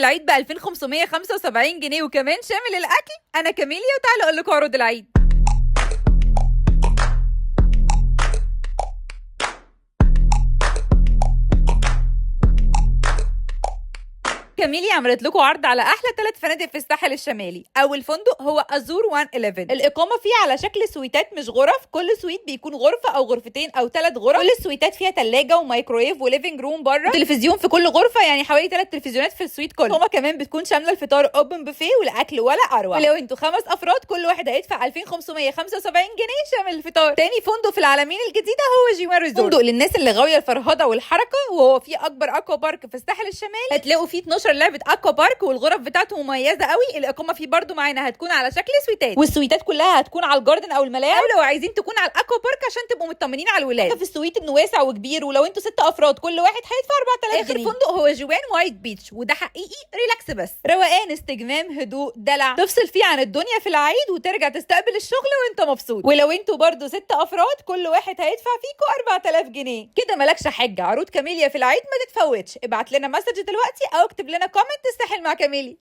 العيد ب 2575 جنيه وكمان شامل الاكل. انا كاميليا وتعالوا اقول لكم عروض العيد. كاميليا عملت لكم عرض على احلى 3 فنادق في الساحل الشمالي. اول فندق هو ازور 111، الاقامة فيه على شكل سويتات مش غرف، كل suite بيكون غرفة او غرفتين او 3 غرف. كل السويتات فيها ثلاجه ومايكرويف و living room بره، تلفزيون في كل غرفة، يعني حوالي 3 تلفزيونات في ال suite كله. هما كمان بتكون شاملة الفطار open buffet والاكل ولا اروع. ولو انتوا 5 افراد كل واحد هيدفع 2575 جنيه شامل الفطار. تاني فندق في العلمين الجديدة هو جيوان ريزورت، فندق للناس اللي غاويه الفرهده والحركة، وهو فيه اكبر aqua park في الساحل الشمالي. هتلاقوا فيه 12 لعبه aqua park والغرف بتاعته مميزة قوي. الاقامة فيه برده معانا هتكون على شكل سويتات، والسويتات كلها هتكون على ال garden او الملاعب، او لو عايزين تكون على ال aqua park عشان تبقوا مطمنين على الولاد. في ال suite انه واسع وكبير، ولو انتوا 6 افراد كل واحد هيدفع 4000 جنيه. اخر فندق هو جوان وايت بيتش، وده حقيقي relax بس، روقان، استجمام، هدوء، دلع، تفصل فيه عن الدنيا في العيد وترجع تستقبل الشغل وانت مبسوط. ولو انتوا برده 6 افراد كل واحد هيدفع فيكم 4000 جنيه. كده مالكش حجه، عروض كاميليا في العيد ما تتفوتش. ابعت لنا message دلوقتي او اكتب لنا comment الساحل مع كاميليا.